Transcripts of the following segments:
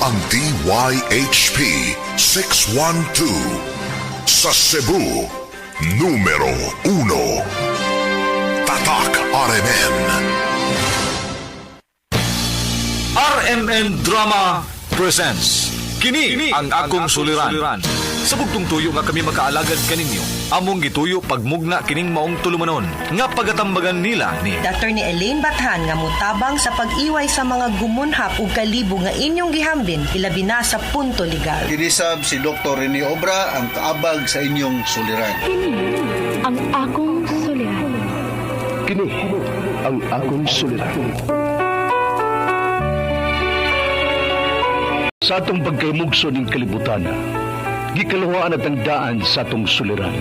Ang DYHP 612 sa Cebu, numero 1. Tatak RMN. RMN Drama presents Kini ang akong suliran. Sa bugtong tuyo nga kami makaalagad kaninyo, among gituyo pagmugna kining maong tulumanon nga pagatambagan nila ni Attorney Elaine Bathan nga mutabang sa pag-iway sa mga gumunhap ug kalibo nga inyong gihambin ilabi na sa punto legal. Kinisab si Dr. Rene Obra ang kaabag sa inyong suliran. Kini ang akong suliran. Kini ang akong suliran. Sa atong pagkaymugso ning kalibutan, gikaluhaan at ang daan sa atong suliran.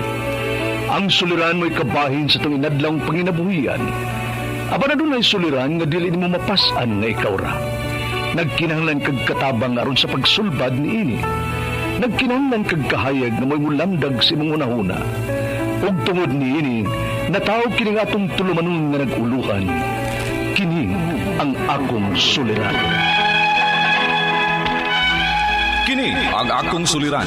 Ang suliran mo'y kabahin sa atong inadlawng panginabuhian. Apan adunay suliran nga dili nimo mapas-an nga ikaw ra. Nagkinahanglan kag katabang aron sa pagsulbad niini. Nagkinahanglan kag kahayag nga mo'y mulamdag sa imong hunahuna. Ug tungod niini, nataw kini nga atong tulumanon nga nag-uluhan. Kini ang akong suliran. Kini ang akong suliran.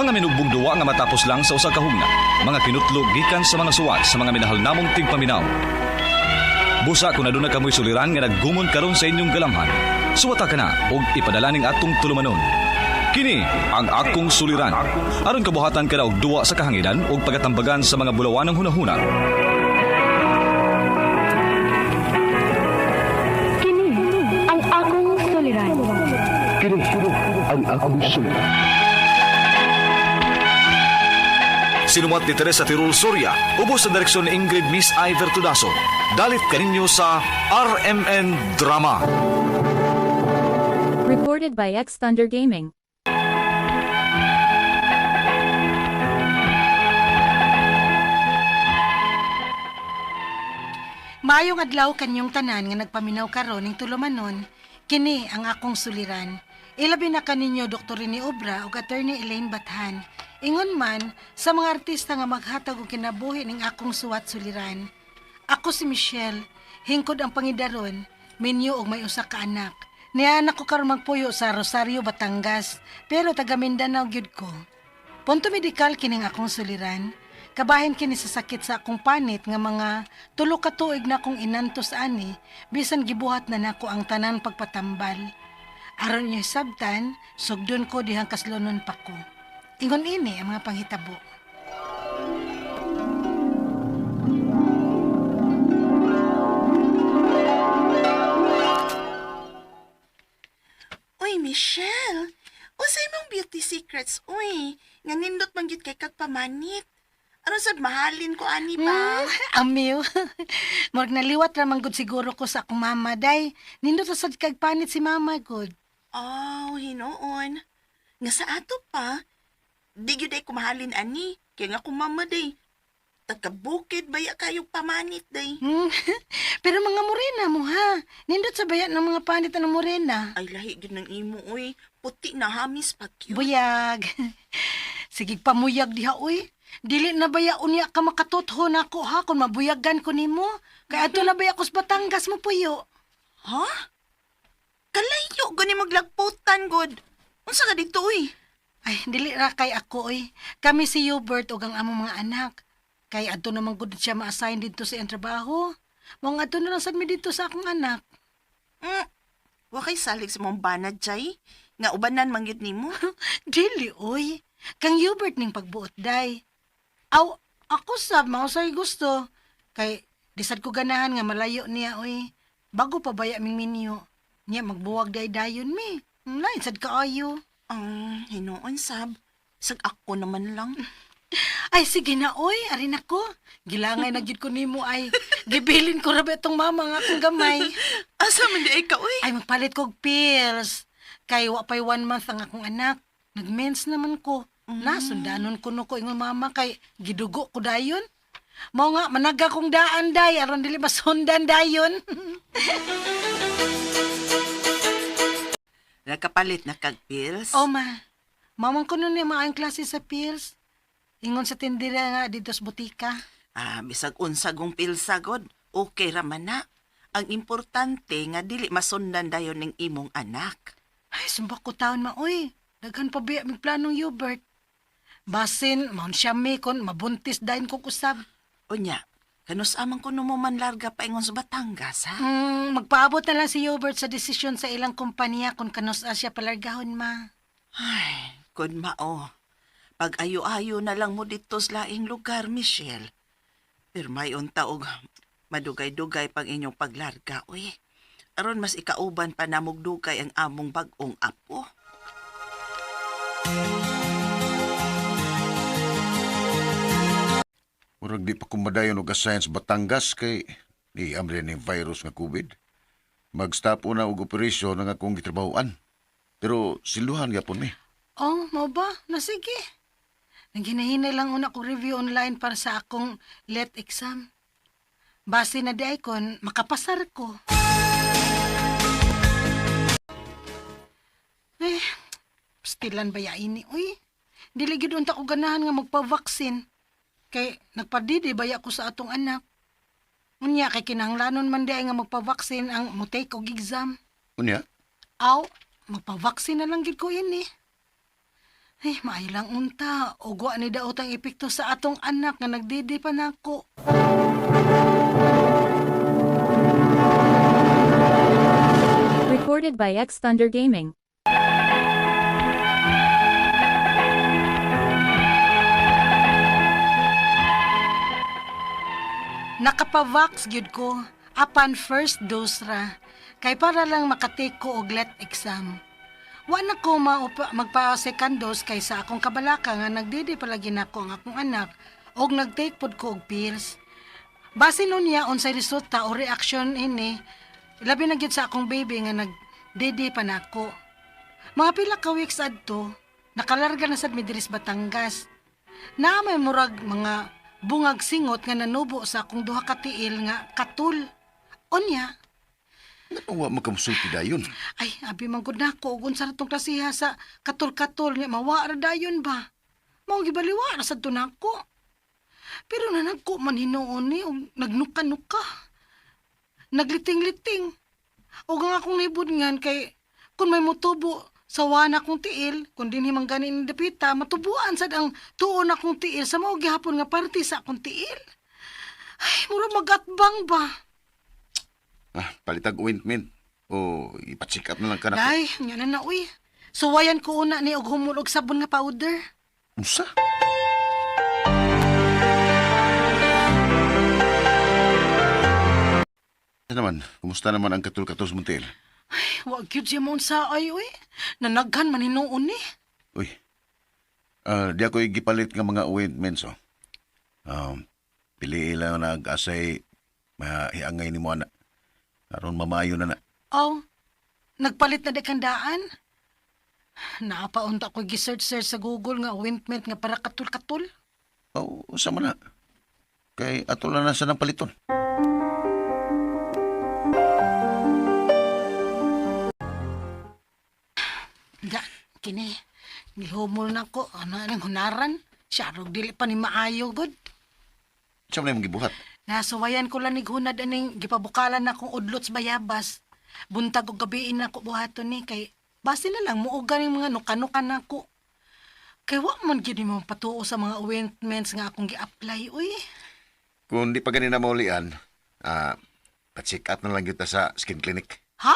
Mga minugbong duwa nga matapos lang sa usa ka hugna. Mga kinutlog gikan sa mga suwat sa mga minahal namong tigpaminaw. Busa kung aduna kamoy suliran nga naggumon karon sa inyong galamhan. Suwata ka na og ipadala ning atong tulumanon. Kini ang akong suliran. Aron kabuhatan ka na og duwa sa kahanginan ug pagatambagan sa mga bulawanang hunahuna. Kini ang akong suliran. Kini ang akong suliran. Sinumat ni Teresa Tirul Soria, ubos sa direksyon ni Ingrid Miss Iver Tudaso. Dalit kaninyo sa RMN Drama. Recorded by X Thunder Gaming. Maayong adlaw kanyong tanan nga nagpaminaw karon ning tulumanon, kini ang akong suliran. Ilabi na kaninyo Dr. Rene Obra ug Attorney Elaine Bathan. Ingon man sa mga artista nga maghatag og kinabuhi ning akong suwat suliran. Ako si Michelle, hingkod ang pangidaron, minyo og may usa ka anak. Niana ko karon magpuyo sa Rosario, Batangas, pero taga Mindanao gyud ko. Punto medikal kining akong suliran. Kabahin kini sa sakit sa akong panit nga mga 3 ka tuig na akong inantos ani, bisan gibuhat na nako ang tanan pagpatambal. Aron inyo hisabtan, sugdon ko dihang kaslonon pa ko. Ingon ini ang mga panghitabo. Uy, Michelle! Unsay imong beauty secrets, uy? Nga nindot man gyud kay kag pamanit. Aron sad mahalin ko ani ba? Amiw. Murag naliwat ra man gud siguro ko sa akong mama day. Nindot ra sad kag panit si mama gud. Oh, hinuon. Nga sa ato pa, di gyud ay kumahalin ani. Kaya nga kung mama day. Taga-bukid baya kayo pamanit day. Pero mga morena mo ha. Nindot sa bayan ng mga panit ng morena. Ay lahi gyud ng imo uy. Puti na hamis pa cute. Buyag. Sige pamuyag diha uy. Dili na baya unya ka makatotho nako ha kung mabuyagan ko nimo. Kay adto na baya ko sa Batangas mo puyo. Ha? Kalayo gani maglagputan god. Unsa ka dito uy? Ay, dili ra kay ako oy. Kami si Hubert ug ang among mga anak. Kay adto naman gud siya ma-assign didto sa iyang trabaho. Mao nga adto na lang sad mi didto sa akong anak. Wa kay salig sa mong banad jay. Nga ubanan man gyud nimo. Dili oy. Kang Hubert ning pagbuot day. Aw, ako sab mao say gusto. Kay di sad ko ganahan nga malayo niya oy. Bago pa baya ming minyo. Niya magbuwag day dayon mi. Lain sad kaayo. Ang hinuon sab. Sag ako naman lang. Ay sige na oy, ari nako. Gilangay na gyud ko nimo ay. Gibilin ko ra ba itong mama nga akong gamay. Asa man di ay ka uy? Ay magpalit kog pills. Kay wa pay 1 month ang akong anak. Nagmens naman ko. Nasundanon ko no ko ingon mama kay gidugo ko dayon. Mao nga managa kong daan day aron dili masundan dayon. Nakapalit na kag pills? O ma, mamang ko nun yung maayong klase sa pills. Ingon sa tindera nga dito sa butika. Ah, bisag unsa gong pilsa god. Okay ra man na. Ang importante nga dili masundan dayon ning imong anak. Ay, Ay, sumbak ko taon ma, uy. Daghan pa biya mig planong Hubert. Basin, maun siya mi kon mabuntis dahin ko kusab. Unya, kanus amang kuno mo man larga paingon sa Batangas, ha? Magpaabot na lang si Hubert sa desisyon sa ilang kumpanya kung kanus siya palargahon, ma. Ay, kun mao. Pag ayo-ayo na lang mo dito sa laing lugar, Michelle. Pero may unta og madugay-dugay pang inyong paglarga, uy. Aron mas ikauban pa namog dugay ang among bag-ong apo. Murag di pa kumadayon og science Batangas kay ni amre ni virus nga COVID. Mag-stop una og operasyon ang akong gitrabahoan. Pero siluhan gyapon mi. Oh, mao ba? Na sige. Nanghinahinay lang una ko review online para sa akong let exam. Base na di ay kon, makapasar ko. Eh, stilan ba ya ini, uy? Dili gyud unta ko ganahan nga magpa-vaccine. Kay nagpadidi baya ko sa atong anak. Unya kay kinahanglanon man di ay nga magpa-vaccine ang mo-take og exam. Unya, Aw, magpa-vaccine na lang gid ko ini. Eh, maayo lang unta. Ugwa ni daot ang epekto sa atong anak nga nagdidi pa nako. Recorded by X Thunder Gaming. Nakapavax gyud ko apan first dose ra. Kay para lang makatake ko og let exam. Wa na ko magpa second dose kay sa akong kabalaka nga nagdidi palagi nako ang akong anak og nagtake pod ko og pills. Base nun niya unsay resulta o reaksyon ini, labi na gyud sa akong baby nga nagdidi pa nako. Mga pila ka weeks adto, nakalarga na sad mi diri sa Batangas. Naa may murag mga bungag singot nga nanubo sa akong duha ka tiil nga katul. Unya, nganong wa makamusulti dayon? ay abi man gud nako ug unsa ra tong klasiha sa katul-katul nga mawa ra dayon ba. Mao gibaliwa ra sad to nako. Pero nanagko man hinuon ni og nagnuka-nuka. Nagliting-liting. Og ang akong nibudngan kay kung may motubo sa wana kong tiil, kung dinhi man gani ni dapita, matubuan sad ang tuon akong tiil sa mao gihapon nga parte sa akong tiil. Ay, mura magatbang ba? Ah, palitag ointment o ipa-check up na lang ka nako. Day, nga na na uy. Suwayan ko una ni og humul og sabon nga powder. Unsa? Ano naman, kumusta naman ang katul-katul sa muntil? Ay, wa gyud siya mo unsa ay uy. Nanaghan man hinuon ni. Uy, di ako gipalit nga mga ointments, oh. Um, pili lang nag-asay mahiangay ni mo ana. Aron mamayo na na. Oh, nagpalit na di kang daan. Naapaunta ko gi-search-search sa Google nga ointment nga para katul-katul. Oh, unsa man na? Kay ato lang na sa nang paliton. Da, kini. Gihumol na ko. Ano anang hunaran? Siya rog dili pa ni maayo gud. Sa man imong gibuhat? Nasuwayan ko lang ni hunad aning gipabukalan na akong udlot sa bayabas. Buntag og gabiin na ko buhaton ni kay base na lang muuga ning mga nukanukan nako. Kay wa man gyud nimo patuo sa mga ointments nga akong gi-apply uy. Kung di pa gani na maulian, ah, pa-check up na lang kita sa skin clinic. Ha?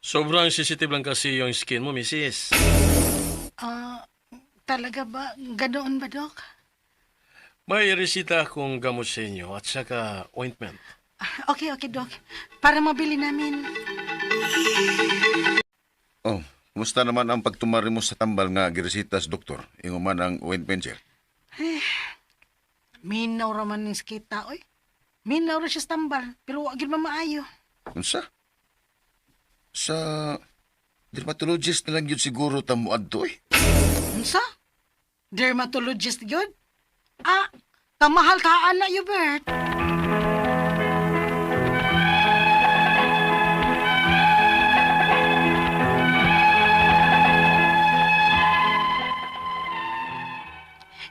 Sobrang sensitive lang kasi yung skin mo, misis. Ah, talaga ba? Ganoon ba, Dok? May resita akong gamot sa inyo at saka ointment. Ah, okay, okay, Dok. Para mabili namin. Oh, kumusta naman ang pagtumari mo sa tambal nga giresitas, doktor? Ingo man ang ointment, sir. Minaw ra man ning sakita, oy. Minaw ra siya sa tambal, pero wa gyud mamaayo. Unsa? Sa dermatologist na lang yun siguro tamo adto eh. Unsa? Dermatologist gyud? Ah, kamahal ka ana, Hubert.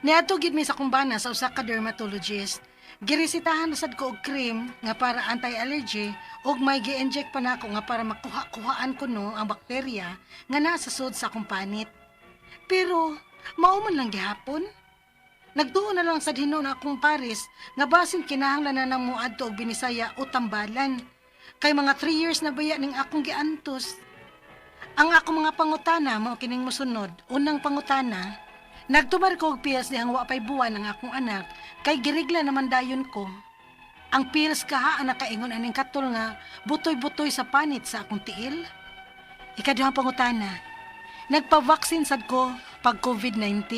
Niadto gid mi sa kumbana sa usa ka dermatologist. Giresitahan na sad ko og cream nga para anti-allergy ug may gi-inject pa nako nga para makuha-kuhaan ko no ang bakterya nga naa sa sud sa akong panit. Pero mao man lang gihapon. Nagtuo na lang sad hinuon akong pares nga basin kinahanglan na nang moadto og Binisaya o tambalan. Kay mga 3 years na baya ning akong giantos. Ang akong mga pangutana mao kining mosunod. Unang pangutana, nagtumar ko og pills dihang wa pay buwan ang akong anak kay girigla naman dayon ko. Ang pills kaha ang nakaingon aning katol nga butoy-butoy sa panit sa akong tiil. Ikaduhang pangutana, nagpa-vaccine sad ko pag COVID-19.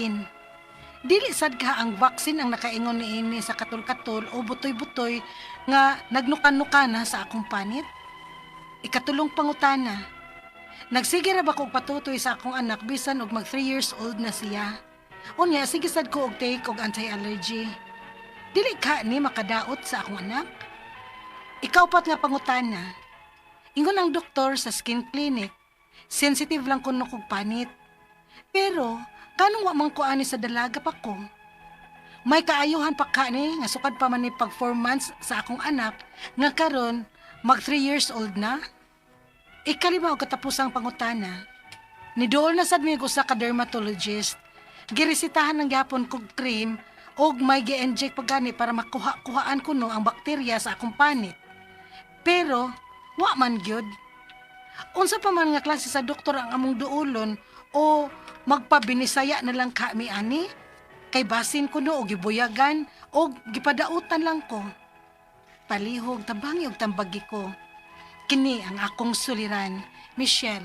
Dili sad ka ang vaccine ang nakaingon niini sa katol-katol o butoy-butoy nga nagnuka-nuka na sa akong panit. Ikatulong pangutana, nagsige ra ba ko og patutoy sa akong anak bisan og mag 3 years old na siya? Unya, sige sad ko og take og anti-allergy. Dili ka ni makadaot sa akong anak? Ikaupat nga pangutana, ingon ang doktor sa skin clinic, sensitive lang kuno kog panit. Pero, kanong wa man ko ani sa dalaga pa ko? May kaayuhan pa ka ni, nga sukad pa man ni pag 4 months sa akong anak, nga karon mag 3 years old na? Ikalima og katapusang pangutana, niduol na sad mi og usa ka dermatologist. Giresitahan ng gihapon kog cream og may gi-inject pa gani para makuha-kuhaan kuno ang bakterya sa akong panit. Pero wa man gyud. Unsa pa man nga klase sa doktor ang among duolon o magpabinisaya na lang kami ani? Kay basin kuno og gibuyagan o gipadautan lang ko. Palihog tabangi og tambagi ko. Kini ang akong suliran, Michelle.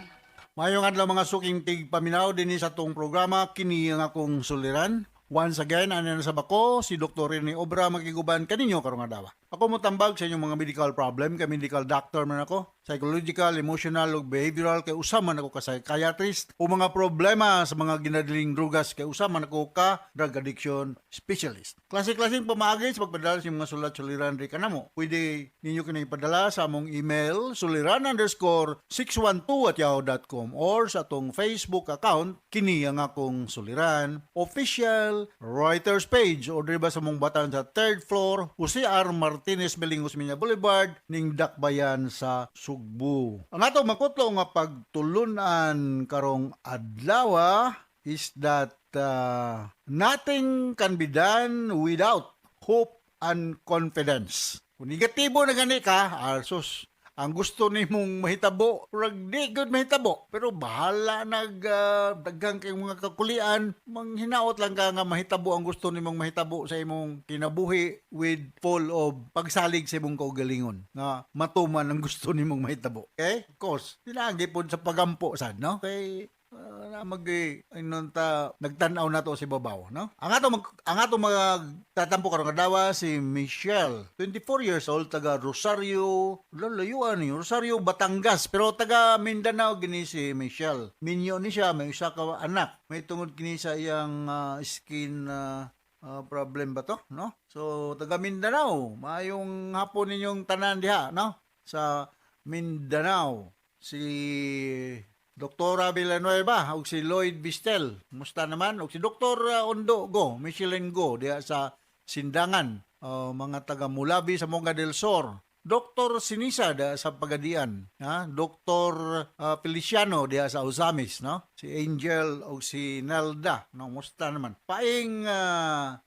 Mayong adlaw, mga suking tigpaminaw dinhi sa atong programa, kini ang akong suliran. Once again, ano na sa bako, si Dr. Rene Obra makiguban kaninyo karong adlaw. Ako mo tambag sa inyong mga medical problem, kay medical doctor man ako, psychological, emotional ug behavioral, kay usa man ako ka psychiatrist, o mga problema sa mga ginadiling drugas, kay usa man ako ka drug addiction specialist. Klase-klaseng pamaagi sa pagpadala sa inyong mga sulat suliran ri kanamo. Pwede ninyo kini ipadala sa among email suliran_612@yahoo.com or sa atong Facebook account, kini ang akong suliran official writers page, o diri ba sa among batan sa third floor, Jose R. Martinez Building, Osmeña Boulevard, ning Dakbayan sa Sugbo. Ang ato makutlo nga pagtulunan karong adlaw is that nothing can be done without hope and confidence. Kung negatibo na gani ka, asus, ang gusto nimong mahitabo, murag di gud mahitabo. Pero bahala nag daghang kay mga kakulian, manghinaot lang ka nga mahitabo ang gusto nimong mahitabo sa imong kinabuhi with full of pagsalig sa imong kaugalingon nga matuman ang gusto nimong mahitabo. Okay? Of course, pinaagi pod sa pagampo sad, no? Kay na mag inon ta nagtan-aw na to si babaw, no? Ang ato magtatampo karong adlaw si Michelle, 24 years old, taga Rosario, lalayuan ni Rosario, Batangas, pero taga Mindanao gini si Michelle. Minyo ni siya, may usa ka anak. May tungod kini sa iyang skin problem ba to, no? So taga Mindanao, maayong hapon ninyong tanan diha, no? Sa Mindanao. Si Doktora Villanueva ug si Lloyd Bistel. Musta naman? Ug si Dr. Ondo Go, Michelin Go diha sa Sindangan. Mga taga Mulabi sa Monga del Sur. Dr. Sinisa diha sa Pagadian, ha? Dr. Feliciano diha sa Ozamiz, no? Si Angel ug si Nelda, no? Musta naman? Paing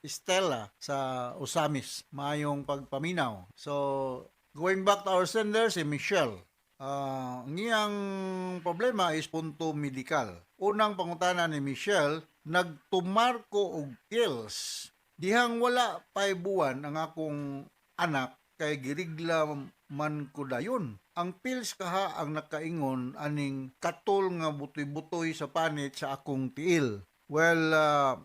Stella sa Ozamiz, maayong pagpaminaw. So, going back to our sender, si Michelle. Ang iyang problema is punto medical. Unang pangutana ni Michelle, nagtumar ko og pills dihang wala pay buwan ang akong anak kay girigla man ko dayon. Ang pills kaha ang nakaingon aning katol nga butoy-butoy sa panit sa akong tiil? Well,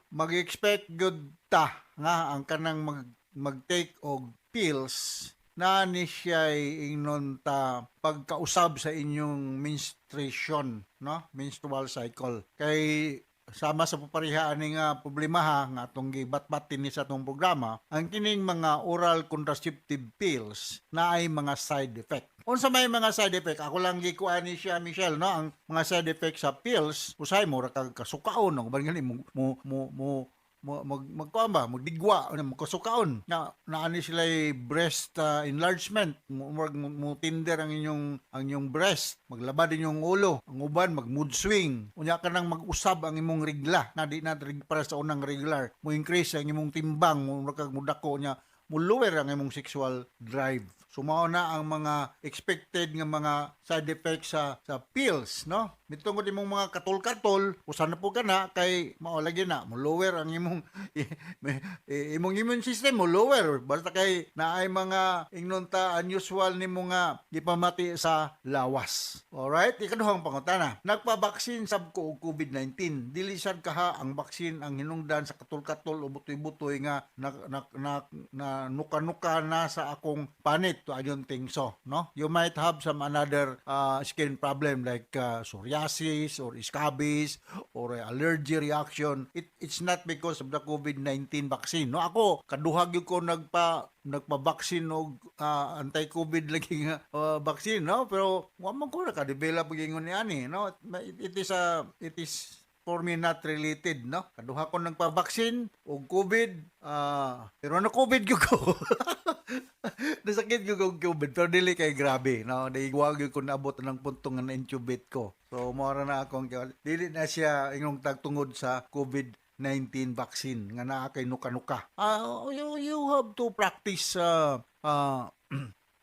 mag-expect gud ta nga ang kanang mag-take og pills na ni siya ingnon ta pagkausab sa inyong menstruation, no? Menstrual cycle. Kay sama sa papareha ani nga problema ha nga atong gibatbat ni sa atong programa, ang kining mga oral contraceptive pills na ay mga side effect. Unsa may mga side effect? Ako lang gikuan ni siya, Michelle, no? Ang mga side effect sa pills, usahay mo ra kag kasukaon, no? Ban gani mo mo mo, mo mo mag magkuan ba, magdigwa, ano, magkasukaon na naani sila breast enlargement, mo, mo, mo tender ang inyong breast, maglabad inyong ulo, ang uban mag mood swing, unya ka nang mag-usab ang imong regla na di na para sa unang regular, mo increase ang imong timbang, mo kag mudako niya, mo lower ang imong sexual drive. So mao na ang mga expected nga mga side effects sa pills, no? Mitungod imong mga katol-katol, usa na po ka na kay mao lagi na mo lower ang imong imong immune system mo lower basta kay naay mga, ingnon ta, unusual nimo nga gipamati sa lawas. Alright, ikaduhang pangutana. Nagpa-vaccine sab ko og COVID-19. Dili sad kaha ang vaccine ang hinungdan sa katol-katol o butoy-butoy nga na nuka-nuka na sa akong panit. I don't think so, no? You might have some another skin problem like psoriasis or scabies or allergy reaction. It's not because of the COVID-19 vaccine, no? Ako, kaduha gyud ko nagpa-vaccine og anti-COVID lagi nga vaccine, no? Pero wa man ko naka-develop og ingon ni ani, no? It is for me not related, no? Kaduha ko nagpa-vaccine og COVID, pero na COVID gyud ko. Nasakit gyud ko og COVID, pero dili kay grabe, no? Di wa gyud ko naabot ng punto nga na-intubate ko. So mao ra na akong dili na siya ingong tagtungod sa COVID-19 vaccine nga naa kay nuka-nuka. You have to practice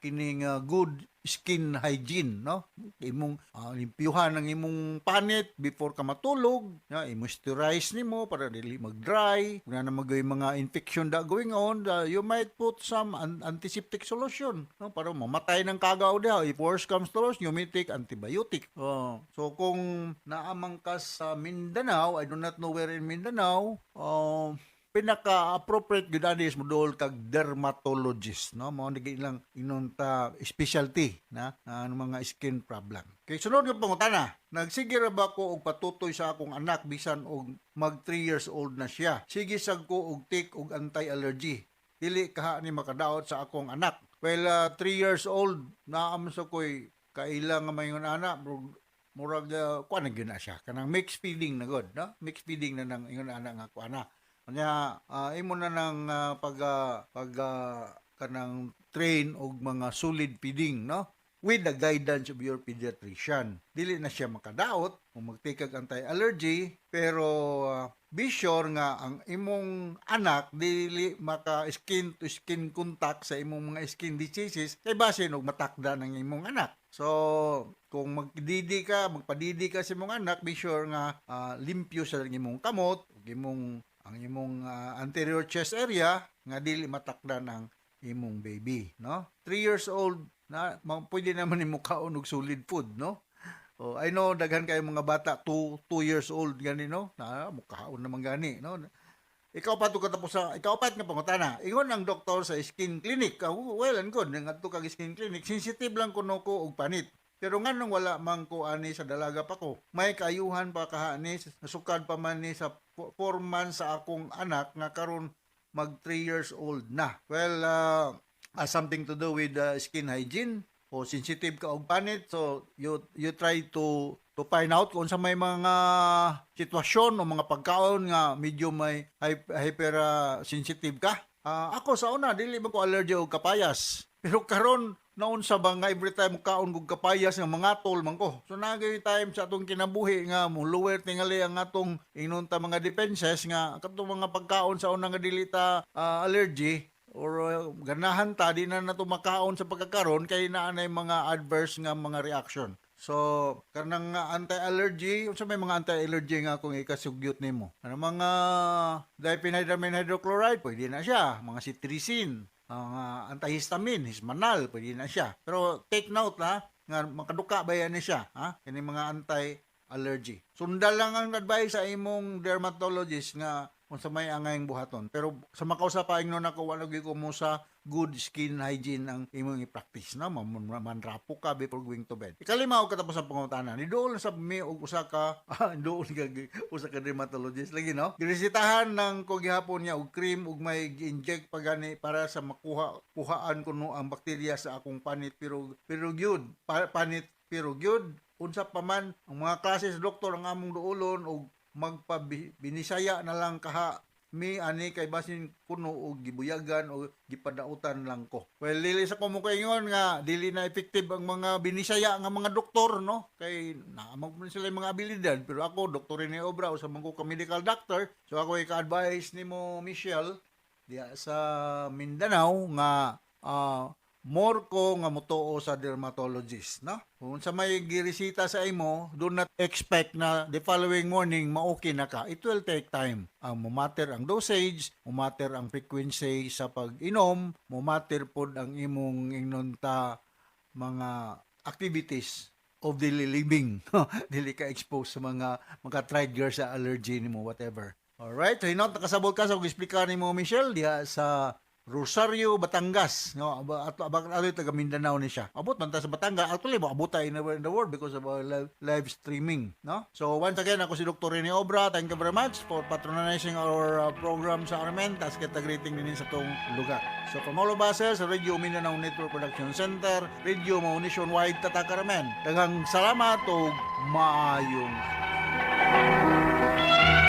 kining good skin hygiene, no? Imong limpyuhan ang imong panit before ka matulog, ya, i-moisturize nimo para dili mag-dry. Kung na mag mga infection da going on, you might put some antiseptic solution, no, para mamatay ng kagaw diha. If worst comes to worst, you may take antibiotic. Oh, so kung naamang ka sa Mindanao, I do not know where in Mindanao, pinaka-appropriate gyud ani is moduol kag dermatologist, no? Mao ni ilang inon ta specialty na ang mga skin problem. Kay sunod nga pangutana, nagsige ra ba ko og patutoy sa akong anak bisan og mag 3 years old na siya? Sige sad ko og take og anti-allergy. Dili kaha ni makadaot sa akong anak. Well, 3 years old naa man sa koy kaila nga mayon ana, murag kuan na gyud na siya, kanang mixed feeding na gud, no? Mixed feeding na nang ingon ana nga kuan na. Nya imo na nang pag kanang train og mga solid feeding, no, with the guidance of your pediatrician. Dili na siya makadaot kung mag-take kag anti-allergy, pero be sure nga ang imong anak dili maka skin to skin contact sa imong mga skin diseases kay basin og matakda ng imong anak. So, kung magdidi ka, magpadidi ka sa imong anak, be sure nga limpyo sa imong kamot ug imong anterior chest area nga dili matakda ng imong baby, no? 3 years old na pwede naman nimo kaon og solid food, no? Oh, I know daghan kayo mga bata 2 2 years old gani, no? Na mukaon naman gani, no? Ikaw pa to katapos sa ikaapat nga pangutana. Ingon ang doktor sa skin clinic, well and good ngadto kag skin clinic, sensitive lang kuno ko og panit. Pero nganong wala man ko ani sa dalaga pa ko? May kaayuhan pa kaha ni, nasukad pa man ni sa 4 months sa akong anak nga karon mag 3 years old na. Well, something to do with skin hygiene o sensitive ka og panit, so you try to find out kung sa may mga sitwasyon o mga pagkaon nga medyo may hyper sensitive ka. Ako sa una dili man ko allergy og kapayas. Pero karon naunsa ba nga every time kaon kog kapayas nga mangatol man ko. So nagay time sa atong kinabuhi nga mo lower tingali ang atong ingnon ta mga defenses nga katong mga pagkaon sa una nga dili ta allergy or ganahan ta, di na nato makaon sa pagkakaron kay naa nay mga adverse nga mga reaction. So kanang anti-allergy, unsa may mga anti-allergy nga akong ikasugyot nimo? Ano, mga diphenhydramine hydrochloride, pwede na siya, mga cetirizine, ang antihistamine, Hismanal, pwede na siya. Pero take note ha, nga makaduka ba yan ni siya, ha? Kini mga anti-allergy. Sundan lang ang advice sa imong dermatologist nga kung sa may angayng buhaton. Pero sa makausa pa ingnon ako, wala gyud ko mo sa good skin hygiene ang imong i-practice, no? Manrapo ka before going to bed. Ikalima og katapos ang pangutana. Ni dool sa mi og usa ka dool ka usa ka dermatologist lagi, no? Giresetahan ng ko gihapon niya og cream ug may gi-inject pa gani para sa makuha kuhaan kuno ang bakterya sa akong panit, pero gyud panit, pero gyud unsa pa man ang mga klase sa doktor ang among duolon og magpabinisaya na lang kaha. Mi ani kay basin kuno og gibuyagan o gipadautan lang ko. Well, dili sa ko mo kaingon nga dili na effective ang mga binisaya nga mga doktor, no? Kay naamang man sila yung mga abilidad, pero ako doktor ni obra usa man ko ka medical doctor. So ako i-advise nimo, Michelle, diya sa Mindanao nga more ko nga motuo sa dermatologist, no? Kung sa may giresita sa imo, do not expect na the following morning ma-okay na ka. It will take time. Ang mumatter ang dosage, mumatter ang frequency sa pag-inom, mumatter pod ang imong ingnon ta mga activities of daily living. Dili ka expose sa mga trigger sa allergy nimo, whatever. Alright, so hinot nakasabot ka sa kung explicar nimo, Michelle, diha sa Rosario, Batangas, no? Ato abang ato taga Mindanao ni siya. Abot man ta sa Batangas. Actually, mo abot ta in the world because of our live streaming, no? So once again, ako si Dr. Rene Obra. Thank you very much for patronizing our program sa RMN. Tas kita greeting din sa tong lugar. So from all of us here sa Radio Mindanao Network Production Center, Radio Mao Nationwide, Tatak RMN. Daghang salamat ug maayong